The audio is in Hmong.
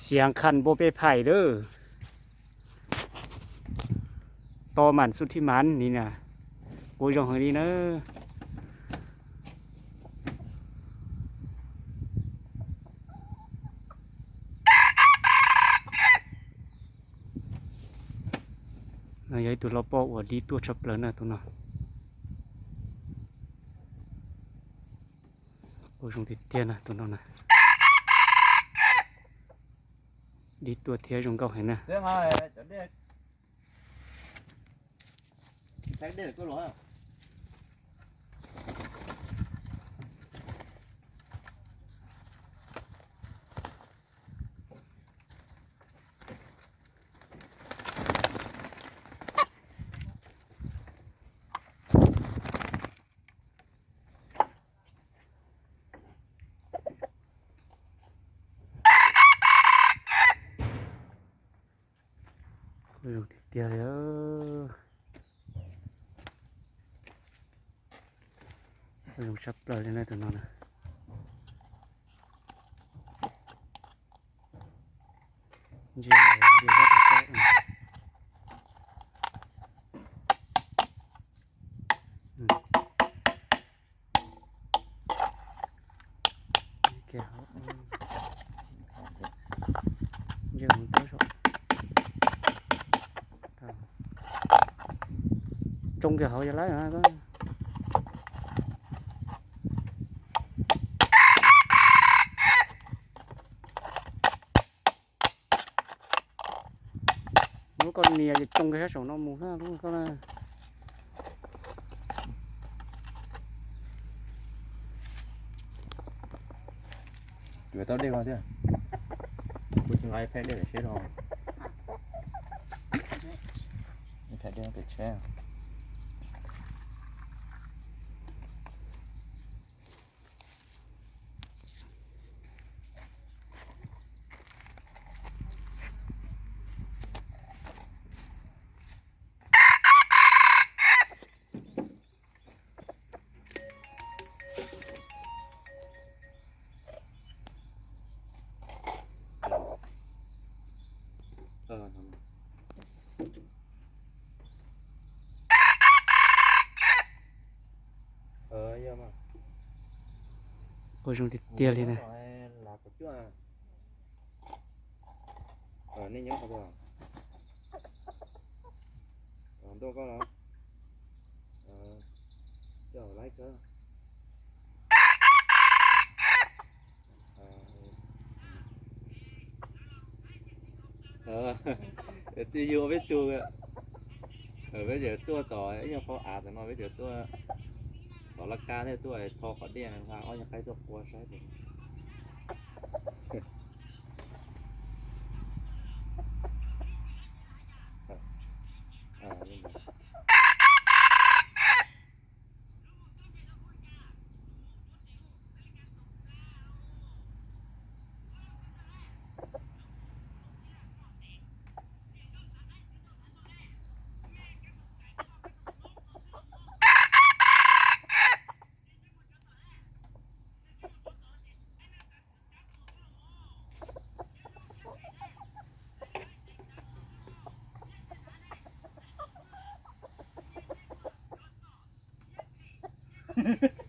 Ciav khas npua peb phaim lawm. To mam xub thib mam ni na. Ua zoo heev li na. No yog ib tug hluas poj uas dib tuaj tshaj plaws na tus no. Ua zoo tiag tiag na tus no na. Dib tuaj thiab zoo nkauj heev na. Zoo tiag tiag li. Zoo tshaj plaws li na tus no na. Ntsia, ntsia kab tas kab. Tsoo kiag hauv yog lawm. Lub koj nias ces tsoo kiag sab saum no mus na lub koj na. Yuav tau dej no thiab. Kuv tsis nqa ib phab dej pem tsheb los. Ib phab dej pem tsheb. Ua zoo tiag tiag li na. Nej nyob qhov twg? Ntuj koj los. Coj laib kawg. Twb yog peb tug, peb yuav tuaj tom ib nyuag qhov av tom no, peb yuav tuaj xov laj kab thiab tuaj tho qhov dej, nqa ob nyuag qaib tuaj qua saib.